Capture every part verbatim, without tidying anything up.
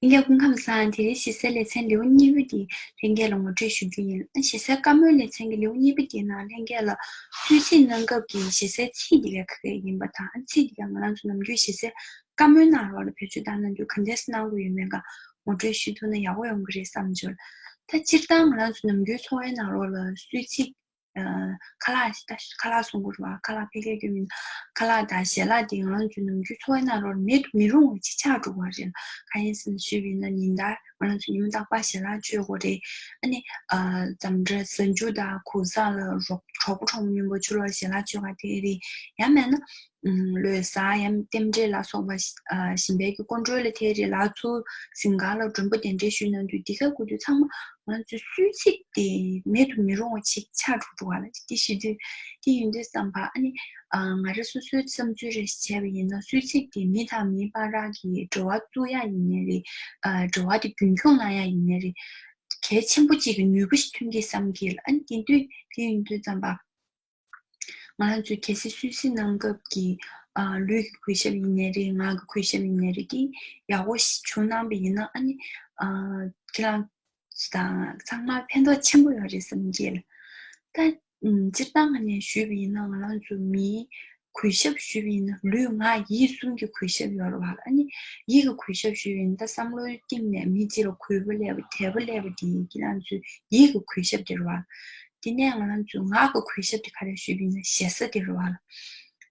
ལྷན་རྒྱས་སྐུ་ཁམས་བཟང་། དེ་རིང་ཞེ་སའི་ལེ་ཚན་ལེའུ་གཉིས་པ་འདི་ལྷན་རྒྱས་ལ་ངོ་སྤྲོད་ཞུ་རྒྱུ་ཡིན། ཞེ་སའི་བཀའ་མོལ་ལེ་ཚན་གྱི་ལེའུ་གཉིས་པ་འདིའི་ནང་ལྷན་རྒྱས་ལ་གསོལ་ཚིགས་གནང་སྐབས་ཀྱི་ཞེ་སའི་ཚིག་འདི་ག་ག་ཡིན་པ་དང་། ཚིག་འདི་ག་ང་རང་ཚོ་ནམ་རྒྱུན་ཞེ་སའི་བཀའ་མོལ་ནང་ལོགས་ལ་བེད་སྤྱོད་བཏང་ན་འདུག་ག་འདྲས་གནང་དགོས་ཡོད་མེད་ག་ངོ་སྤྲོད་ཞུ་ཐུབ་ན་ཡག་པོ་ཡོང་གི་རེད་བསམ་བྱུང་། ད་སྤྱིར་བཏང་ང་རང་ཚོ་ནམ་རྒྱུན་འཚོ་བའི་ནང་ལོགས་ལ་གསོལ་ཚིགས། ཨ། ཁ་ལག་ད་ཁ་ལག་གསུང་གི་རེད་བ། ཁ་ལག་ཕལ་སྐད་སྐྱོན་མིན། ཁ་ལག་དང་ཞལ་ལག་དེ་ང་རང་ཚོའི་ནམ་རྒྱུན་འཚོ་བའི་ནང་ལོགས་མེད་དུ་མི་རུང་བ་ཅིག་ཆགས་འགྲོ་བ་རེད། གང་ཡིན་ཟེར་ན་ཞུས་པ་ཡིན་ན་ཉིན་ལྟར་ང་རང་ཚོ་ཉིན་མོ་རྟག་པར་ཞལ་ལག་མཆོད་དགོས་རེད། ཨ་ནི། ཨ། འཛམ་གྲྭ་གཟའ་མཇུག་དང་གུང་སེང་ལ་རོགས་གྲོགས་པོ་གྲོགས་མོ་མཉམ་པོ་ཕྱི་ལོགས་ལ་ཞལ་ལག་མཆོད་ག་དེ་རེད། ཡང་མེད་ན། ལོ་གསར་ཡང་རྟེན་འབྲེལ་ལ་སོགས་པ། ཨ། གཞན་པའི་གི་སྐུ་མགྲོན་ལ་དེ་རེད། ལག་ཚུར་ཟིན་ག་ལ་མགྲོན་པོ་གདན་འདྲེན་ཞུས་གནང་དུས་འདི་ག་དགོས་དུས་ཚང་མ་ང་ཚོའི་གསོལ་ཚིགས་དེ་མེད་དུ་མི་རུང་བ་ཅིག་ཆགས་འགྲོ་འགྲོ་བ་ལ་དེ་ཞུ་དུས། དེ་ཡིན་དུས་ཙམ་པ་ཨ་ནི། ཨ། ང་རང་སོ་སོའི་བསམ་ཚུལ་རེ་བྱས་པ་ཡིན་ན་གསོལ་ཚིགས་དེ་མི་དང་མི་བར་གྱི་འབྲེལ་བ་བཙུགས་ཡ་ཡིན་ནའི་རེད། ཨ། འབྲེལ་བ་དེ་རྒྱུན་འཁྱོངས་གནང་ཡ་ཡིན་ནའི་རེད། གལ་ཆེན་པོ་ཅིག་གི་ནུས་པ་ཞིག་ཐོན་གྱི་བསམ་གྱི་ལ། ཨ་ནི་དེ་དུས་དེ་ཡིན་དུས་ཙམ་པ། ང་རང་ཚོས་གལ་སྲིད་གསོལ་ཚིགས་གནང་སྐབས་ཀྱི། ཨ། ལུས་ཀྱི་གུས་ཞབས་ཡིན་ནའི་རེད། ངག་གི་གུས་ཞབས་ཡིན་ནའི་རེད། དེ་ཡག་པོ་ཞིག་བྱུང་གནང་པ་ཡིན་ན་ཨ་ནི། ཨ། ཁྱེད་རང་དང་ཚང་མར་ཕན་ཐོགས་ཆེན་པོ་ཡོད་རེད་བསམ་གྱི་ལ། ད། ཨམ། སྤྱིར་བཏང་ནས་ཞུས་པ་ཡིན་ན་ང་རང་ཚོ་མིའི་གུས་ཞབས་ཞུས་པ་ཡིན་ན་ལུས་ངག་ཡིད་གསུམ་གྱི་གུས་ཞབས་ཡོད་རེད་བ་ལ། ཨ་ནི་ཡིད་ཀྱི་གུས་ཞབས་ཞུས་པ་ཡིན་ན་ད་བསམ་བློའི་གཏིང་ནས་མི་གཅིག་ལ་གུས་པ་སླེབས་པ་དད་པ་སླེབས་པ་དེ་ཁྱེད་རང་ཚོའི་ཡིད་ཀྱི་གུས་ཞབས་དེ་རེད་བ། དེ་ནས་ང་རང་ཚོའི་ངག་གི་གུས་ཞབས་དེ་ག་རེ་ཞུས་པ་ཡིན་ན་ཞེ་ས་དེ་རེད་བ་ལ།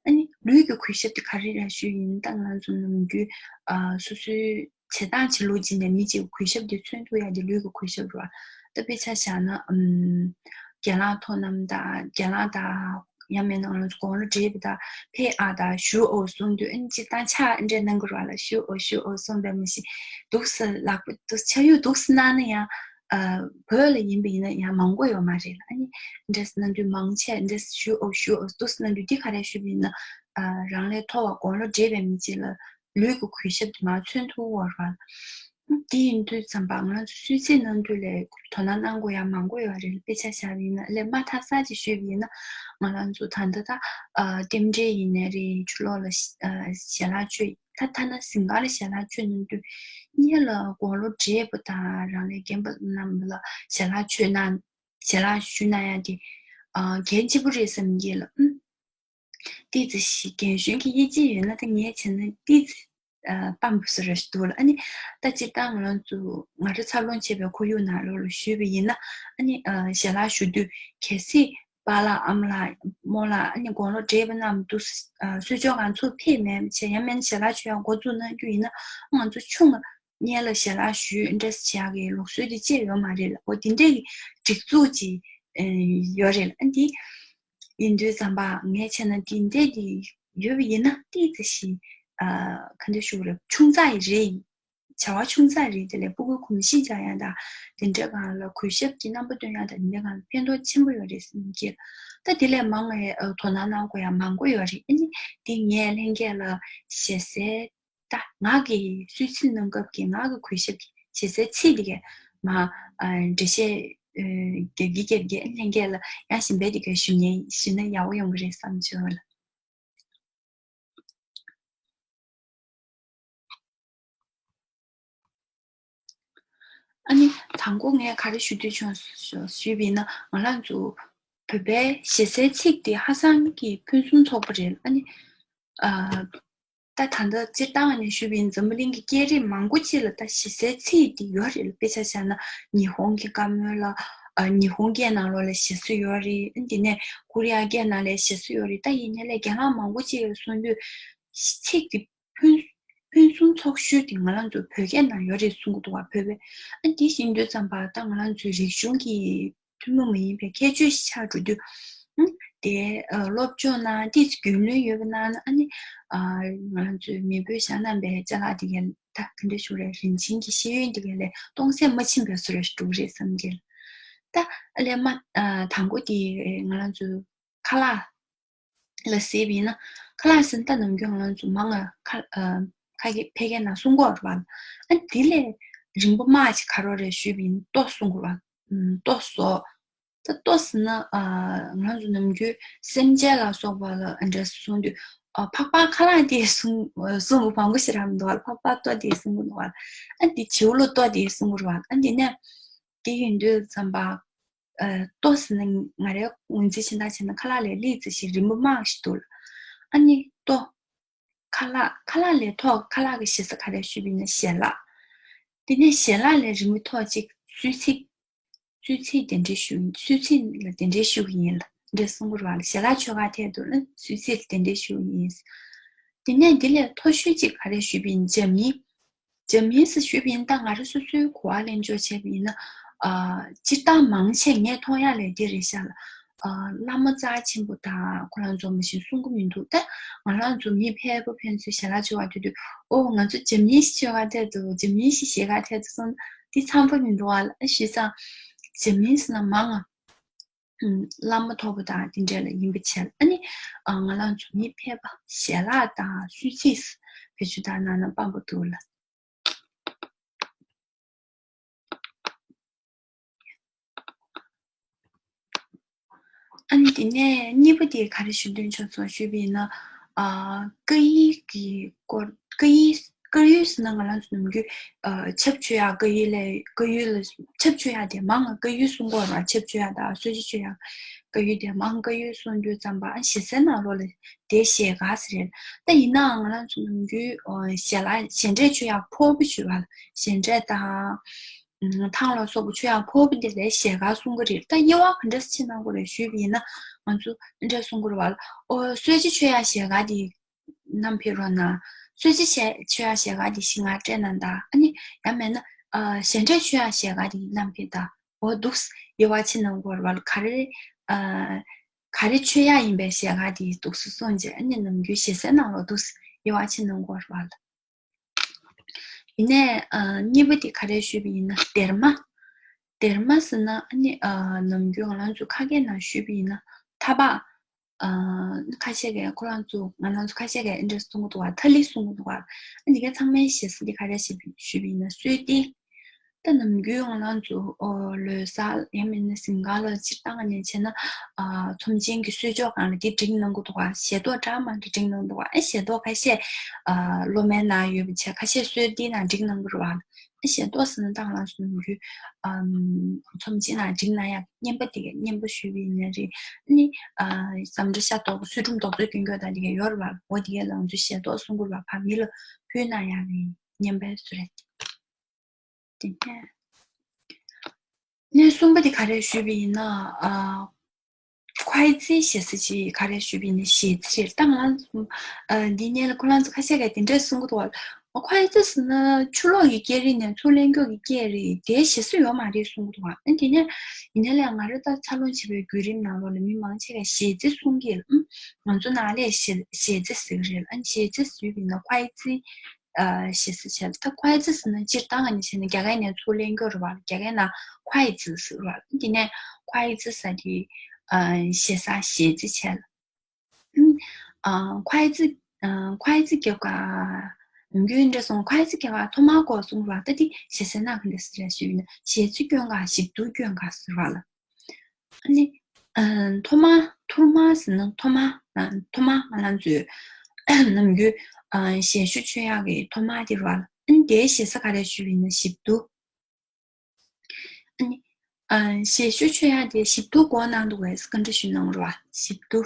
ཨ་ནི་ལུས་ཀྱི་གུས་ཞབས་དེ་ག་རེ་རེད་ཞུས་ཡིན་ན་ད་ང་རང་ཚོ་ནམ་རྒྱུན། ཨ། སོ་སོའི་བྱེད་སྟངས་བྱེད་ལུགས་ཀྱི་ནས་མི་གཅིག་གུས་ཞབས་དེ་མཚོན་ཐུབ་ཡ་དེ་ལུས་ཀྱི་གུས་ཞབས་རེད་བ། ད་དཔེ་ཆ་བཞག་ན། ཨམ། རྒན་ལགས་མཐོང་ནམ་དང་རྒན་ལགས་དང་ཡང་མིན་ན་ང་རང་ཚོ་དགུང་ལོ་བགྲེས་པ་དང་ཕེབས་ཨ་དང་ཞུ་ཨོ་གསུང་དུས་ཨ་ནི་སྤྱིར་བཏང་ཕྱག་འདྲེ་གནང་གི་རེད་བ་ལ། ཞུ་ཨོ་ཞུ་ཨོ་གསུང་བས་མི་ཤེས། འདུག་སེ་ལག་པ་འདུག་སེ་ཕྱག་གཡུག་འདུག་སེ་གནང་ན་ཡང་། ཨ། བོད་ལ་ཡིན་པ་ཡིན་ན་ཡང་མང་པོ་ཡོད་མ་རེད་ལ། ཨ་ནི་འདྲ་སེ་གནང་དུས་མང་ཆེ་འདྲ་སེ་ཞུ་ཨོ་ཞུ་ཨོ་འདུག་སེ་གནང་དུས་འདི་ག་རེ་ཞུ་བ་ཡིན་ན། ཨ། རང་ལས་མཐོ་བ་དགུང་ལོ་བགྲེས་པའི་མི་གཅིག་ལ་ལུས་ཀྱི་གུས་ཞབས་དེ་མར་མཚོན་ཐུབ་ཀྱི་ཡོད་རེད་བ། དེ་ཡིན་དུས་ཙམ་པ་ང་རང་ཚོ་གསོལ་ཚིགས་གནང་དུས་ལས་དོ་སྣང་གནང་དགོས་ཡ་མང་པོ་ཡོད་རེད། དཔེ་ཆ་བཞག་པ་ཡིན་ན་ལས་མ་མཐའ་གསར་ཅིག་ཞུས་པ་ཡིན་ན་ང་རང་ཚོ་ད་ལྟ་ད། ཨ། རྟེན་འབྲེལ་ཡིན་ནའི་རེད། ཕྱི་ལོགས་ལ་ཞལ་ལག་མཆོད། ད་ཐ་ན་ཟིན་ག་ལ་ཞལ་ལག་མཆོད་གནང་དུས་གཉིས་ལ་དགུང་ལོ་བགྲེས་པོ་དང་རང་ལས་རྒན་པ་རྣམས་ལ་ཞལ་ལག་མཆོད་གནང་། ཞལ་ལག་ཞུ་གནང་ཡ་དེ། ཨ། གལ་ཆེན་པོ་རེད་བསམ་གྱི་ལ། ཨུམ། ཏོག་ཙམ་ཞིག་རྒན་གཞོན་གྱི་དབྱེ་འབྱེད་ཡོད་ན་ད་ངས་བྱས་ན་ཏོག་ཙམ། ཨ། སྤམ་བཟོ་ར་ཞིག་འདུག་ལ། ཨ་ནི་ད་སྤྱིར་བཏང་ང་རང་ཚོ་ང་རང་འཚར་ལོངས་བྱས་པའི་ཁོར་ཡུག་ནང་ལོགས་ལ་ཞུས་པ་ཡིན་ན་ཨ་ནི། ཨ། ཞལ་ལག་ཞུ་དུས་གལ་སྲིད་པཱ་ལགས་ཨ་མ་ལགས་རྨོ་ལགས་ཨ་ནི་དགུང་ལོ་བགྲེས་པ་རྣམས་འདུག། ཨ། གསོལ་ལྕོག་སྒང་ཚུར་ཕེབས་མེད་བྱས་ཡང་མིན་ཞལ་ལག་མཆོད་ཡ་འགོ་བཙུགས་གནང་རྒྱུ་ཡིན་ན་ང་ཚོ་ཆུང་ངའི་ལ་ཞལ་ལག་ཞུས་འདྲ་བྱ་གི་ལུགས་སྲོལ་དེ་ཅི་ཡོད་མ་རེད་ལ། འོ་དེ་འདྲའི་སྒྲིག་འཛུགས་ཅིག་ཨེ་ཡོད་རེད་ལ། ཨ་འདི་ཡིན་དུས་ཙམ་པ་ངས་བྱས་ན་དེ་འདྲའི་དེ་ཡོད་པ་ཡིན་ན་ཏོག་ཙམ་ཞིག་ཨ་ག་འདྲ་ཞུ་དགོས་རེད། ཆུང་ཙག་ཡིན་རེད། བྱ་བ་ཆུང་ཙག་རེད། དེ་ལས་སྤུ་གུའི་གོམས་གཤིས་འཇགས་ཡ་དང་དེ་འདྲའི་སྒང་ལ་གུས་ཞབས་ཀྱི་རྣམ་པ་སྟོན་ཡ་དང་དེ་འདྲའི་སྒང་ལ་ཕན་ཐོགས་ཆེན་པོ་ཡོད་རེད་བསམ་གྱི། ད་དེ་ལས་མང་བའི་ཨ་དོ་སྣང་གནང་དགོས་ཡ་མང་པོ་ཡོད་རེད། ཨ་ནི་དེ་ངས་ལྷན་རྒྱས་ལ་ཞེ་སའི་ད་ངག་གི་གསོལ་ཚིགས་གནང་སྐབས་ཀྱི་ངག་གི་གུས་ཞབས་ཀྱི་ཞེ་སའི་ཚིག་དེ་གས་མ་ཨ་འགྲེལ་བཤད་ཨ་རྒྱག་གི་རྒྱག་གི་ལྷན་རྒྱས་ལ་ཡང་གཞན་པའི་དེ་གས་ཞུ་ཉན་ཞུས་ན་ཡག་པོ་ཡོང་གི་རེད་བསམ་བྱུང་ལ། ཨ་ནི་དང་པོ་ངས་ག་རེ་ཞུ་འདོད་བྱུང་ཞུས་པ་ཡིན་ན་ང་རང་ཚོ་བོད་པའི་ཞེ་སའི་ཚིག་དེ་ཧ་སང་གི་ཕུན་སུམ་ཚོགས་པ་རེད། ཨ་ནི་ཨ་ད་ད་ལྟ་སྤྱིར་བཏང་ནས་ཞུས་པ་ཡིན་འཛམ་བུ་གླིང་གི་སྐད་རིགས་མང་པོ་ཅིག་ལ་ད་ཞེ་སའི་ཚིག་དེ་ཡོད་རེད་ལ། དཔེ་ཆ་བཞག་ན་ཉི་ཧོང་གི་བཀའ་མོལ་ལ་ཨ་ཉི་ཧོང་སྐད་ནང་ལོགས་ལ་ཞེ་ས་ཡོད་རེད། ཨ་ནི་དེ་ནས་ཀོ་རི་ཡ་སྐད་ནང་ལ་ཞེ་ས་ཡོད་རེད། ད་ཡིན་ནའི་ལས་རྒན་ལགས་མང་པོ་ཅིག་ལ་གསུང་དུས་ཚིག་གི་ཕུན་ཕུན་སུམ་ཚོགས་ཤོས་དེ་ང་རང་ཚོའི་བོད་སྐད་ནང་ཡོད་རེད་གསུང་གི་འདུག་བ། བོད་པའི་ཨ་འདི་ཤེས་དུས་ཙམ་པ་ད་ང་རང་ཚོའི་རིག་གཞུང་གི་ཐུན་མོང་མ་ཡིན་པའི་ཁྱད་ཆོས་ཤིག་ཆགས་འགྲོ་དུས་ཨ་དེ་ཨ་སློབ་སྦྱོང་གནང་ཏོག་ཙམ་རྒྱུས་ལོན་ཡོད་པ་གནང་ན་ཨ་ནི་ཨ་ང་རང་ཚོའི་མེས་པོའི་ཞྭ་བསྣམས་པའི་ཅ་ལག་དེ་གའི་ད་ག་འདྲ་ཞུ་རེད། རིན་ཆེན་གྱི་ཤེས་ཡོན་དེ་གའི་ལས་སྟོང་ཟད་མ་ཕྱིན་པའི་བཟོ་འདྲ་ཞིག་འགྲོ་གི་རེད་བསམ་གྱི། ད་ཨ་ལས་མ་ཨ་དང་པོ་དེ་ང་རང་ཚོའི་ཁ་ལག་ལ་ཟེར་བ་ཡིན་ན། ཁ་ལག་ཟེར་ན་ད་ནམ་རྒྱུན་ང་རང་ཚོ་མང་ང་ཁ་ཨ་ཁ་སྐད་ཕལ་སྐད་ནང་གསུང་གི་ཡོད་རེད་བ། ཨ་དེ་ལས་རིང་པོ་མ་ཅིག་ག་རེ་རེད་ཞུས་པ་ཡིན་ན་ལྟོ་གསུང་གི་ཡོད་རེད་བ། ཨམ་ལྟོ་ཟོ། ད་ལྟོ་ཟེར་ན་ཨ་ང་རང་ཚོ་ནམ་རྒྱུན་སེམས་ཅན་ལ་སོགས་པ་ལ་ཨ་འདྲ་གསུང་དུས་ ཨ་ཕག་པ་ཁ་ལག་དེ་གསུང་གསུང་གི་མང་པོ་ཞིག་རག་མི་འདུག་བ། ཕག་པ་ལྟོ་དེ་གསུང་གི་འདུག་བ། ཨ་དེ་བྱིའུ་ལོ་ལྟོ་དེ་གསུང་གི་རེད་བ། ཨ་དེ་ནས་དེ་ཡིན་དུས་ཙམ་པ། ཨ་ལྟོ་ཟེར་ན་ང་རའི་ངོས་འཛིན་བྱེད་སྟངས་བྱས་ན་ཁ་ལག་ལས་ལི་ཙི་ཞིག་རིང་པོ་མང་ཞིག་འདུག་ལ། ཨ་ནི་ལྟོ། ཁ་ལག་ཁ་ལག་ལས་ཐོག་ཁ་ལག་གི་ཞེ་ས་ག་རེ་ཞུས་པ་ཡིན་ན་ཞལ་ལག་དེ་ནས་ཞལ་ལག་ལས་རིང་པོ་ཐོག་གཅིག་གསོལ་ཚིགས། གསོལ་ཚིགས་དེ་འདྲའི་ཞུ་ཡིན། གསོལ་ཚིགས་ལ་དེ་འདྲའི་ཞུ་གི་ཡིན་ལ་འདྲ་གསུང་གི་རེད་བ་ལ། ཞལ་ལག་མཆོད་གར་ཐད་དུ་ལ་གསོལ་ཚིགས་ལ་དེ་འདྲའི་ཞུ་གི་ཡིན། དེ་ནས་འདི་ལས་མཐོ་ཤོས་གཅིག་ག་རེ་ཞུས་པ་ཡིན། འཇམ་ཡིན། འཇམ་ཡིན་ཟེར་ཞུས་པ་ཡིན། ད་ང་རང་སོ་སོའི་གོ་བ་ལེན་ཕྱོགས་བྱས་པ་ཡིན་ན། ཨ་སྤྱིར་བཏང་མང་ཆེ་ངས་མཐོང་ཡག་ལས་འདི་རེད་ཤག་ལ། ཨ་བླ་མ་རྩ་ཆེན་པོ་དང་ཁོ་རང་ཚོ་མ་གཞི་གསུང་གི་མི་འདུག་ད་ང་རང་ཚོ་མི་ཕལ་པོ་ཕན་ཚུན་ཞལ་ལག་མཆོད་གར་ཐུག་དུས། ཨོ་ང་ཚོ་འཇམ་ཡིན་ཞིག་མཆོད་གར་ཐད་དུ། འཇམ་ཡིན་ཞིག་བཞེས་གར་ཐད་དུ་སོང་། འདི་འཚམ་པོ་མི་འདུག་བ་ལ་ཞུས་ཙང་། འཇམ་ཡིན་ཟེར་ན་མང་ང་། ཨམ་བླ་མ་མཐོ་པོ་དང་དེ་འདྲས་ལ་ཡིན་པ་བྱས། ཨ་ནི་ཨ་ང་རང་ཚོ་མི་ཕལ་པ་ཞལ་ལག་དང་གསོལ་ཚིགས་བེད་སྤྱོད་བཏང་གནང་ན་དཔང་པོ་འདུག་ལ། ཨ་ནི་དེ་ནས་གཉིས་པ་དེ་ག་རེ་ཞུ་འདོད་བྱུང་སོང་ཞུས་པ་ཡིན་ན། ཨ་སྐུ་ཡི་གི་སྐོར། སྐུ་ཡི་སྐུ་ཡུལ་ཟེར་ན་ང་རང་ཚོ་ནམ་རྒྱུན་ཨ་ཆབ་མཆོད་ཡག་སྐུ་ཡུལ་ལས། སྐུ་ཡུལ་ལ་ཆབ་མཆོད་ཡག་དེ་མང་ང་སྐུ་ཡུལ་གསུང་གི་ཡོད་རེད་བ། ཆབ་མཆོད་ཡག་དང་གསོལ་ཇ་མཆོད་ཡག་སྐུ་ཡུལ་དེ་མང་སྐུ་ཡུལ་གསུང་དུས་ཙམ་པ། ཨ་ཞེ་སའི་ནང་ལོགས་ལ་དེ་ཞལ་དཀར་ཟེར་རེད། ད་ཡིན་ནའང་ང་རང་ཚོ་ནམ་རྒྱུན་ཨ་ཞལ་ལག་ཞལ་འབྲས་མཆོད་ཡག་ཕོར་པ་ཞུ་བ་ལ། ཞལ་འབྲས་དང་ཨ་ཐང་ལ་སོགས་པ་མཆོད་ཡག་ཕོར་པ་དེ་ལ་ཞལ་དཀར་གསུང་གི་རེད། ད་དབྱེ་བ་ག་འདྲས་ཕྱེ་གནང་དགོས་རེད་ཞུས་པ་ཡིན་ན། ང་ཚོ་འདི་འདྲས་གསུང་གི་རེད་བ་ལ། ཨོ་གསོལ་ཇ་མཆོད་ཡག་ཞལ་དཀར་དེ་བསྣམས་ཕེབས་རོགས་གནང་། གསོལ་ཇ་བྱས་མཆོད་ཡག་ཞལ་དཀར་དེ་ཞིག་ང་སྤྲད་གནང་དང་། ཨ་ནི་ཡང་མེད་ན་ཨ་ཞལ་འབྲས་མཆོད་ཡག་ཞལ་དཀར་དེ་བསྣམས་ཕེབས་དང་། འོ་འདུག་སེ་དབྱེ་བ་ཕྱེ་གནང་དགོས་རེད་བ་ལ། ག་རེ་ཨ་ག་རེ་མཆོད་ཡག་ཡིན་པའི་ཞལ་དཀར་དེ་འདུག་སེ་གསུངས་རྗེས། ཨ་ནི་ནམ་རྒྱུན་ཞེ་སའི་ནང་ལོགས་འདུག་སེ་དབྱེ་བ་ཕྱེ་གནང་དགོས་རེད་བ་ལ། ཡིན་ནའི་ཨ་གཉིས་པ་དེ་ག་རེ་ཞུས་པ་ཡིན་ན་སྡེར་མ། སྡེར་མ་ཟེར་ན་ཨ་ནི་ཨ་ནམ་རྒྱུན་ང་རང་ཚོ་ཁ་སྐད་ནང་ཞུས་པ་ཡིན་ན་ཐ་པགས། ཨ་ཁ་ཤས་ཀྱིས་ཁོ་རང་ཚོ་ང་རང་ཚོ་ཁ་ཤས་ཀྱིས་འདི་འདྲ་གསུང་གི་འདུག་བ། ཐ་ལི་གསུང་གི་འདུག་བ། ཨ་འདི་ག་ཚང་མའི་ཞེ་ས་དེ་ག་རེ་ཞུས་པ་ཞུས་པ་ཡིན་ན་གསོལ་ཏི། ད་ནམ་རྒྱུན་ང་རང་ཚོ་ཨོ་ལོ་གསར་ཡང་མིན་ན་ཟིང་ག་ལ་སྤྱིར་བཏང་ནས་བྱས་ན། ཨ་ཚོམས་ཆེན་གྱི་གསོལ་ལྕོག་སྒང་ལ་དེ་བསྒྲིགས་གནང་གི་འདུག་བ། ཞལ་ཏོག་འདྲ་མི་འདྲ་བསྒྲིགས་གནང་འདུག་བ། ཨེ་ཞལ་ཏོག་ཁ་ཤས་ཨ་སློབ་མའི་ནང་ཡོད་པ་བྱས། ཁ་ཤས་གསོལ་ཏིའི་ནང་བསྒྲིགས་གནང་གི་རེད་བ། ཨེ་ཞལ་ཏོག་ཟེར་ན་ད་ང་རང་ཚོ་ནམ་རྒྱུན་ཨམ་ཚོམས་ཆེན་ནང་བསྒྲིགས་གནང་ཡག་རྔན་པ་དེ་ག་རྔན་པ་ཞུས་པ་ཡིན་ན་རེད། ཨ་ནི་ཨ་ཟམ་ཊ་ཤ་ཏོག་ཚུལ་ཁྲིམས་རྡོག་རྫིས་གྱོན་རྒྱུ་དང་དེ་ག་ཡོད་རེད་བ། འོ་དེ་ག་ལ་ང་ཚོ་ཞལ་ཏོག་གསུང་གི་རེད་བ། ཕ་མི་ལ་ཕུལ་གནང་ཡག་གི་རྔན་པའི་བཟོ་རེད། དེ་ནས་གནས་གསུམ་པ་དེ་ག་རེ་ཞུས་པ་ཡིན་ན། ཨ་ཁོའི་ཙི་ཞེ་ས་ཅིག་ག་རེ་ཞུས་པ་ཡིན་ན་ཞེ་ཙི་རེད། ད་ང་ཚོ་ཨ་འདི་ནས་ལ་ཁོ་རང་ཚོ་ཁ་ཤས་ཀྱིས་དེ་འདྲས་གསུང་གི་འདུག་བ། ཁོའི་ཙི་ཟེར་ན་ཕྱི་ལོགས་ཀྱི་སྐད་རིགས་ནས་ཚུར་ལེན་རྒྱུ་གི་སྐད་རེད། དེ་ཞེ་ས་ཡོད་མ་རེད་གསུང་གི་འདུག་བ། ཨ་དེ་ནས་ཡིན་ནའི་ལས་ང་རང་ད་འཚར་ལོངས་བྱེད་པའི་བརྒྱུད་རིམ་ནང་ལོགས་ལ་མི་མང་ཆེ་ག་ཞེ་ཙི་གསུང་གི་ཡོད། ཨ་ང་ཚོ་ནང་ལ་ཞེ་ཞེ་ཙི་ཟེར་གི་རེད། ཨ་ཞེ་ཙི་ཟེར་བ་ཡིན་ན་ཁོའི་ཙི། ཨ་ཞེ་ས་བྱས། ད་ཁོའི་ཙི་ཟེར་ན་སྤྱིར་བཏང་ནས་བྱས་ན་རྒྱ་སྐད་ནས་ཚུར་ལེན་རྒྱུ་རེད་བ། རྒྱ་སྐད་ནང་ཁོའི་ཙི་ཟེར་བ། དེ་ནས་ཁོའི་ཙི་ཟེར་དེ་ཨ་ཞེ་ས་ཞེ་ཙི་བྱས། ཨ་ཁོའི་ཙི་ཨ་ཁོའི་ཙི་རྒྱབ་ཀ་ནམ་རྒྱུན་འདྲ་སོང་། ཁོའི་ཙི་རྒྱབ་ཀ་ཐོག་མར་གོ་གསུང་བ། ད་དེ་ཞེ་ས་ན་ག་འདྲ་ཟེར་ར་ཞུས་ན་ཞེ་ཙི་སྐྱོན་ག་ཞིབ་ཏུ་སྐྱོན་ག་ཟེར་བ་ལ། ཨ་ནི་ཨ་ཐོག་མ་ཐོག་མ་ཟེར་ན་ཐོག་མ་ཨ་ཐོག་མ་ང་རང་ཚོའི་ནམ་རྒྱུན་ཨ་ཞལ་ཞུ་མཆོད་ཡག་གི་ཐོག་མ་དེ་རེད་བ། ཨ་ནི་དེའི་ཞེ་ས་ག་རེ་ཞུས་པ་ཡིན་ན་ཞིབ་ཏུ། ཨ་ནི་ཨ་ཞལ་ཞུ་མཆོད་ཡག་དེ་ཞིབ་ཏུ་གོ་གནང་འདུག་བས་བཀའ་འདྲི་ཞུ་གནང་རོགས་བ། ཞིབ་ཏུ།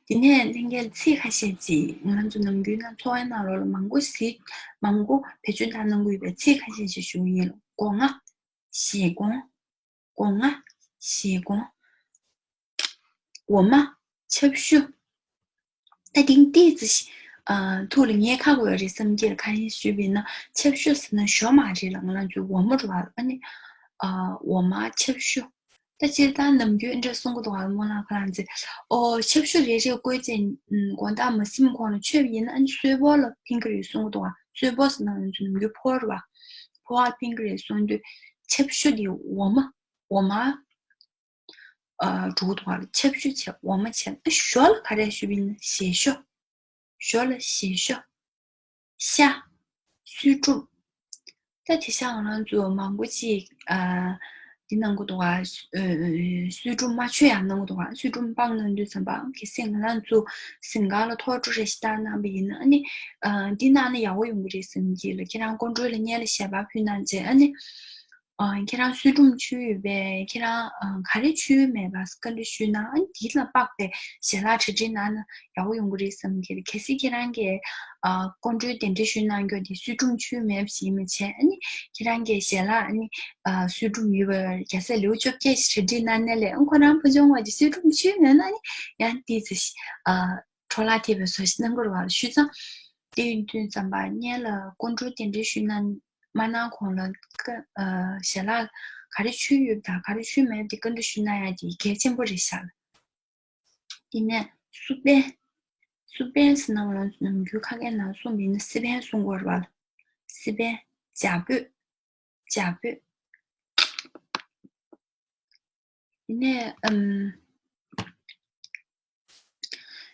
དེ་ནས་ལྷན་རྒྱས་ཚིག་ཁ་ཤས་ཅིག་ང་ཚོ་ནམ་རྒྱུན་ན་འཚོ་བའི་ནང་ལོགས་ལ་མང་པོ་ཞིག་མང་པོ་བེད་སྤྱོད་བཏང་གནང་གི་ཡོད་པའི་ཚིག་ཁ་ཤས་ཅིག་ཞུ་གི་ཡིན། སྒོ་ང་། བཞེས་སྒོ། སྒོ་ང་། བཞེས་སྒོ། འོ་མ། ཆབ་ཞུ། ད་དེང་ཏིས་ཨ་ཐུགས་ལ་ངེས་ཁག་པོ་ཡོད་རེད་བསམ་གྱི་ལ། གང་ཡིན་ཞུས་པ་ཡིན་ན་ཆབ་ཞུ་ཟེར་ན་ཞོ་མ་རེད་ལ། ང་རང་ཚོའི་འོ་མ་རེད་བ། ཨ་ནི་ཨ་འོ་མ་ཆབ་ཞུ། ད་སྤྱིར་བཏང་ནམ་རྒྱུན་འདྲ་གསུང་གི་འདུག་བ། སྨོན་ལམ་ཁོ་རང་ཚོས་ཨོ་ཆབ་ཞུ་རེ་རེ་བསྐོལ་བྱས་དགོང་དག་མ་ཟིན་གོང་ལ་མཆོད་པ་ཡིན་ན་ཨ་ནི་གསོལ་ཕོར་ལ་ཕིང་གི་རེད་གསུང་གི་འདུག་བ། གསོལ་ཕོར་ཟེར་ན་ང་ཚོ་ནམ་རྒྱུན་ཕོར་བ། ཕོར་བ་ཕིང་གི་རེད་གསུང་དུས་ཆབ་ཞུ་དེ་འོ་མ། འོ་མ། ཨ་འགྲོ་གི་འདུག་བ། ཆབ་ཞུ་བྱས་འོ་མ་བྱས། ཨ་ཞོ་ལ་ག་རེ་ཞུས་པ་ཡིན་ན་ཞེ་ཞོ། ཞོ་ལ་ཞེ་ཞོ། ཤ། གསོལ་ཕྲུག། ད་དེ་ཤ་ང་རང་ཚོ་མང་པོ་ཅིག་ཨ་ འདི་གནང་གི་འདུག་ག། གསོལ་སྒྲུབ་མ་མཆོད་ཡང་གནང་གི་འདུག་ག། གསོལ་སྒྲུབ་སྤང་གནང་དུས་ཙམ་པ་གལ་སྲིད་ང་རང་ཚོ་ཟིན་ག་ལ་ཐོག་འགྲོ་རེ་ཞིག་བཏང་གནང་བ་ཡིན་ན། ཨ་ནི་འདི་གནང་ན་ཡག་པོ་ཡོང་གི་རེད་བསམ་གྱི་ལ། ཁྱེད་རང་སྐུ་མགྲོན་ལ་སྔོན་ལ་ཞལ་པར་ཕུལ་གནང་རྗེས། ཨ་ནི་ཁྱེད་རང་གསོལ་སྒྲུབ་མཆོད་ཡོད་པས། ཁྱེད་རང་ག་རེ་མཆོད་ཡོད་མེད་པ་བཀའ་འདྲི་ཞུས་ན། ཨ་ནི་དེ་ལ་དཔག་པའི་ཞལ་ལག་གྲ་སྒྲིག་གནང་ན་ཡག་པོ་ཡོང་གི་རེད་བསམ་གྱི་རེད། གལ་སྲིད་ཁྱེད་རང་གིས་ཨ་སྐུ་མགྲོན་གདན་འདྲེན་ཞུས་གནང་རྒྱུ་དེ་གསོལ་སྒྲུབ་མཆོད་མེད་པ་ཞིག་ཡིན་པ་བྱས། ཨ་ནི་ཁྱེད་རང་གིས་ཞལ་ལག་ཨ་ནི་ཨ་གསོལ་སྒྲུབ་ཡོད་པ་རྒྱལ་སྲས་ལེའུ་བཅོ་བརྒྱད་ཞིག་གྲ་སྒྲིག་གནང་ནའི་ལས། ཨ་ཁོ་རང་ཕུལ་བྱུང་བ་གྱི་གསོལ་སྒྲུབ་མཆོད་མེད་ན་ནི་ཡང་ཏོག་ཙམ་ཞིག་ཨ་འཕྲོ་བརླག་ཐེབས་པའི་བཟོ་ཞིག་གནང་དགོས་རེད་བ་ལ། ཞུས་ཙང་དེ་ཡིན་དུས་ཙམ་པ་སྔོན་ལ་སྐུ་མགྲོན་གདན་འདྲེན་ཞུས་གནང་མ་གནང་གོང་ལ་ཀ་ཨ་ཞལ་ལག་ག་རེ་མཆོད་ཡོད་དང་ག་རེ་མཆོད་མེད་དེ་བཀའ་འདྲི་ཞུས་གནང་ཡ་དེ་གལ་ཆེན་པོ་རེད་ཤག་ལ། དེ་ནས་སུ་པན། སུ་པན་ཟེར་ན་ང་རང་ནམ་རྒྱུན་ཁ་སྐད་ནང་གསུངས་པ་ཡིན་ན་སི་པན་གསུང་གི་ཡོད་རེད་བ་ལ། སི་པན། ཇ་ཕོད། ཇ་ཕོད། དེ་ནས་ཨམ།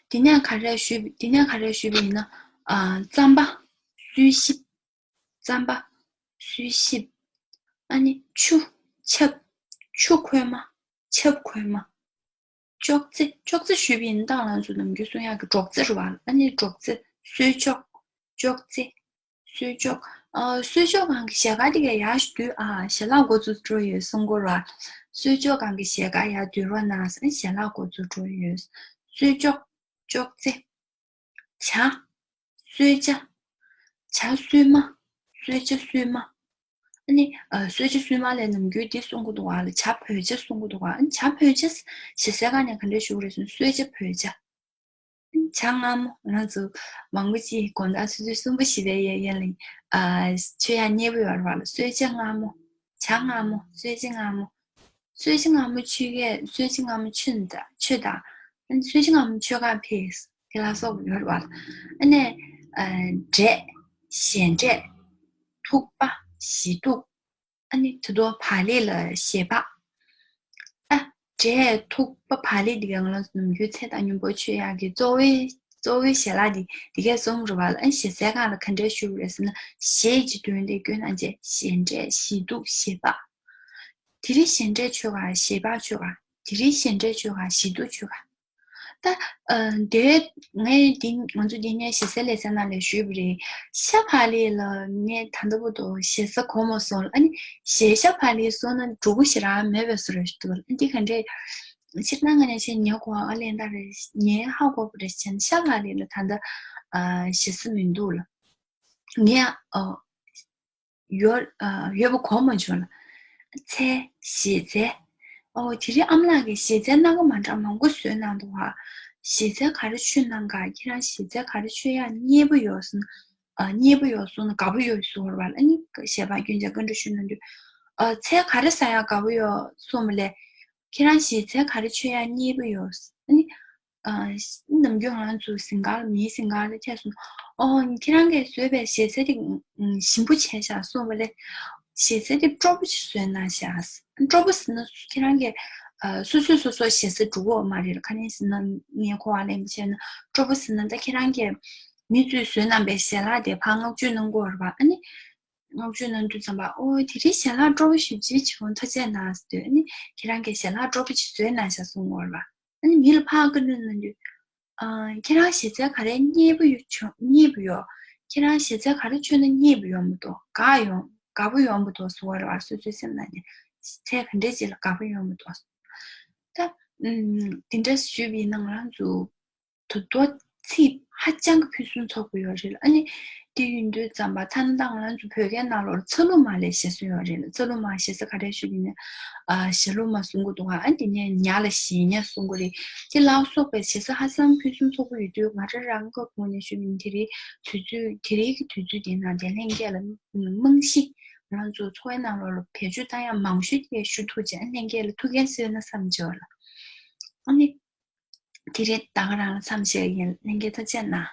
དེ་ནས་ག་རེ་ཞུས། དེ་ནས་ག་རེ་ཞུས་པ་ཡིན་ན། ཨ་རྩམ་པ། གསོལ་ཞིབ། རྩམ་པ། གསོལ་ཞིབ། ཨ་ནི་ཆུ། ཆབ། ཆུ་ཁོལ་མ། ཆབ་ཁོལ་མ། ཅོག་ཙེ། ཅོག་ཙེ་ཞུས་པ་ཡིན་ན་ད་ང་རང་ཚོ་ནམ་རྒྱུན་གསུང་ཡག་གི་སྒྲོག་ཙེ་རེད་བ། ཨ་ནི་སྒྲོག་ཙེ། གསོལ་ལྕོག། ཅོག་ཙེ། གསོལ་ལྕོག། ཨ་གསོལ་ལྕོག་སྒང་གི་ཞལ་ཁ་དེ་ག་ཡར་ཞིག་བསྡུས། ཨ་ཞལ་ལག་འགོ་ཚུགས་འགྲོ་ཡོད་གསུང་གི་ཡོད་རེད་བ། གསོལ་ལྕོག་སྒང་གི་ཞལ་ཁ་ཡར་བསྡུས་རོགས་གནང་ཟེར། ཞལ་ལག་འགོ་ཚུགས་འགྲོ་ཡོད། གསོལ་ལྕོག། ཅོག་ཙེ། ཇ། གསོལ་ཇ། ཇ་གསོལ་མ། གསོལ་ཇ་གསོལ་མ། ཨ་ནི་ཨ་གསོལ་ཇ་གསོལ་མ་ལ་ནམ་རྒྱུན་འདི་གསུང་གི་འདུག་ག་ལ། ཇ་བོད་ཇ་གསུང་གི་འདུག་ག། ཨ་ནི་ཇ་བོད་ཇ་ཞེས་ཟེར་ག་ནས་ག་འདྲ་ཞུ་གི་རེད་ཟེར་ན། གསོལ་ཇ་བོད་ཇ། ཨ་ནི་ཇ་མངར་མོ། ང་རང་ཚོ་མང་པོ་ཅིག་དགོང་དག་ཆུ་ཚོད་གསུམ་པ་བཞི་པའི་ཡན་ལ་ཨ་མཆོད་ཡག་མཉེས་པོ་ཡོད་རེད་བ་ལ། གསོལ་ཇ་མངར་མོ། ཇ་མངར་མོ། གསོལ་ཇ་མངར་མོ། གསོལ་ཇ་མངར་མོ་མཆོད་ཀྱི། གསོལ་ཇ་མངར་མོ་མཆོད་ད། མཆོད་ད། ཨ་ནི་གསོལ་ཇ་མངར་མོ་མཆོད་ག་ཕེབས་དེ་ལ་སོགས་ཡོད་རེད་བ་ལ། ཨ་ནི་ཨ་འབྲས། ཞལ་འབྲས། ཐུག་པ། ཞལ་ཐུག། ཨ་ནི་དེ་ཚོ་བག་ལེབ་ལ་ཞལ་འབག། ཨ་འབྲས་ཐུག་པ་བག་ལེབ་འདི་ག་ང་རང་ཚོ་ནམ་རྒྱུན་ཚལ་དང་སྙོམས་པོ་མཆོད་ཡག་གི་གཙོ་བོའི་གཙོ་བོའི་ཞལ་ལག་འདི་འདི་གས་གསུམ་རེད་བ་ལ། ཨ་ནི་ཞལ་ཟས་སྒང་ལ་ག་འདྲས་ཞུ་དགོས་རེད་ཟེར་ན། ཞལ་གྱི་དོན་དེ་བཀོད་གནང་བྱས། ཞལ་འབྲས། ཞལ་ཐུག། ཞལ་འབག། དེ་རིང་ཞལ་འབྲས་མཆོད་ག། ཞལ་འབག་མཆོད་ག། དེ་རིང་ཞལ་འབྲས་མཆོད་ག། ཞལ་ཐུག་མཆོད་ག། ད་ཨ་དེ་ངས་འདི་ང་ཚོ་འདི་ནས་ཞལ་ཟས་ལེ་ཚན་ནང་ལ་ཞུས་པ་རེད། ཤ་བག་ལེབ་ལ་ངས་ད་ལྟ་བར་དུ་ཞལ་ཟས་གོ་མ་སོང་ལ། ཨ་ནི་ཞལ་ཤ་བག་ལེབ་སོང་ན་འགྲོ་གི་ཞེ་དྲག་མེད་པའི་བཟོ་འདྲ་ཞིག་འདུག་ལ། ཨ་འདི་ག་འདྲས་ཕྱིར་ན་ང་ནས་ཆེ་ཉེ་གོ་ཨ་ལེན་ད་རེད། ཉེ་ཧ་གོ་བ་རེད། ཕྱིར་ན་ཤ་བག་ལེབ་ལ་ད་ལྟ་ཨ་ཞལ་ཟས་མི་འདུག་ལ། ངས་ཨ། ཡོད་ཨ་ཡོད་པ་གོ་མ་བྱུང་ལ། ཚལ། ཞལ་ཚལ། ཨོ་དེ་རིང་ཨ་མ་ལགས་ཀྱིས་ཞལ་ཚལ་སྣ་ཁ་མ་འདྲ་མང་པོ་བཟོས་གནང་འདུག་ག། ཞལ་ཚལ་ག་རེ་མཆོད་གནང་ག། ཁྱེད་རང་ཞལ་ཚལ་ག་རེ་མཆོད་ཡག་མཉེས་པོ་ཡོད་སོང་ན། ཨ་མཉེས་པོ་ཡོད་སོང་ན་དགའ་པོ་ཡོད་ཟེར་བ་ལ། ཨ་ནི་ཞལ་པར་སྐྱོན་ཅན་བཀའ་འདྲི་ཞུ་གནང་དུས། ཨ་ཚལ་ག་རེ་ཟ་ཡག་དགའ་པོ་ཡོད་གསུངས་པ་ལས། ཁྱེད་རང་ཞལ་ཚལ་ག་རེ་མཆོད་ཡག་མཉེས་པོ་ཡོད། ཨ་ནི། ཨ་ནམ་རྒྱུན་ང་རང་ཚོ་ཟིན་ག་ལ། མིའི་ཟིན་ག་ལ་ཁྱེར་སོང་། ཨོ་ཁྱེད་རང་གིས་བཟོས་པའི་ཞལ་ཚལ་དེ་ཞིམ་པོ་བྱས་ཤག་གསུངས་པ་ལས། ཞལ་ཚལ་དེ་སྤྲོ་པོ་ཞིག་བཟོས་གནང་ཤག། སྤྲོ་པོ་ཟེར་ན་ཁྱེད་རང་གིས་ཨ་སོ་སོས་སོ་སོ་ཞལ་ཟས་སྒྲུག་གི་ཡོད་མ་རེད་ལ། ག་ནས་ཟེར་ན་ངས་གོ་བ་ལེན་པ་བྱས་ན་སྤྲོ་པོ་ཟེར་ན་ད་ཁྱེད་རང་གིས་མི་ཚོས་བཟོས་གནང་པའི་ཞལ་ལག་དེ་ཕར་བསྔགས་བརྗོད་གནང་གི་ཡོད་རེད་པ། ཨ་ནི། བསྔགས་བརྗོད་གནང་དུས་ཙམ་པ། ཨོ་དེ་རིང་ཞལ་ལག་སྤྲོ་པོ་ཞེ་པོ་ཅིག་བྱུང་། ཐུགས་རྗེ་གནང་ཟེར་དུས། ཨ་ནི་ཁྱེད་རང་གིས་ཞལ་ལག་སྤྲོ་པོ་ཅིག་བཟོས་གནང་ཤག་གསུང་གི་ཡོད་རེད་པ། ཨ་ནི་མི་ལ་ཕར་བཀའ་འདྲི་གནང་དུས། ཨ་ཁྱེད་རང་ཞལ་ཚལ་ག་རེ་མཉེས་པོ་ཡོད་བྱུང་། མཉེས་པོ་ཡོད། ཁྱེད་རང་ཞལ་ཚལ་ག་རེ་མཆོད་ན་མཉེས་པོ་ཡོང་གི་འདུག་དགའ་ཡོང་དགའ་པོ་ཡོང་གི་འདུག་ཟེར་བ་རེད་པ། སོ་སོའི་སེམས་ནང་ནས་ཚལ་ག་འདྲས་ཅིག་ལ་དགའ་པོ་ཡོང་གི་འདུག་ད་ཨམ་དེ་འདྲ་ཞུས་པ་ཡིན་ན་ང་རང་ཚོ་ད་དུང་ཚིག་ཧ་ཅང་གི་ཕུན་སུམ་ཚོགས་པོ་ཡོད་རེད་ལ། ཨ་ནི་དེ་ཡིན་དུས་ཙམ་པ་ཐ་ན་ད་ང་རང་ཚོ་བོད་སྐད་ནང་ལོགས་ལ་ཚ་ལུ་མ་ལབ་ཞེས་གསུངས་ཡོད་རེད་ལ། ཚ་ལུ་མ་ཞེས་ག་རེ་ཞུ་གི་ཡིན་ན། ཨ་ཞལ་ལུ་མ་གསུང་གི་འདུག་ག། ཨ་དེ་ནས་ཉ་ལ་ཞལ་ཉ་གསུང་གི་རེད། དེ་ལ་སོགས་པའི་ཞེས་ཧ་ཅང་ཕུན་སུམ་ཚོགས་པོ་ཡོད་དུས། ང་རང་རང་གི་ངོས་ནས་ཞུ་གི་ཡིན། དེ་རིང་དུས་ཚོད་དེ་རིང་གི་དུས་ཚོད་འདི་ནང་དེ་ལྷན་རྒྱས་ལ་རྨང་གཞི་ང་རང་ཚོ་འཚོ་བའི་ནང་ལོགས་ལ་བེད་སྤྱོད་བཏང་ཡག་མང་ཤོས་དེ་ཞུ་ཐུབ་བྱས། ལྷན་རྒྱས་ལ་ཐུགས་འགན་གསོས་ན་བསམ་བྱས་ལ། ཨ་ནི། དེ་རིང་ད་ག་རང་ལ་མཚམས་བཞག་གི་ཡིན། ལྷན་རྒྱས་ཐུགས་རྗེ་གནང་།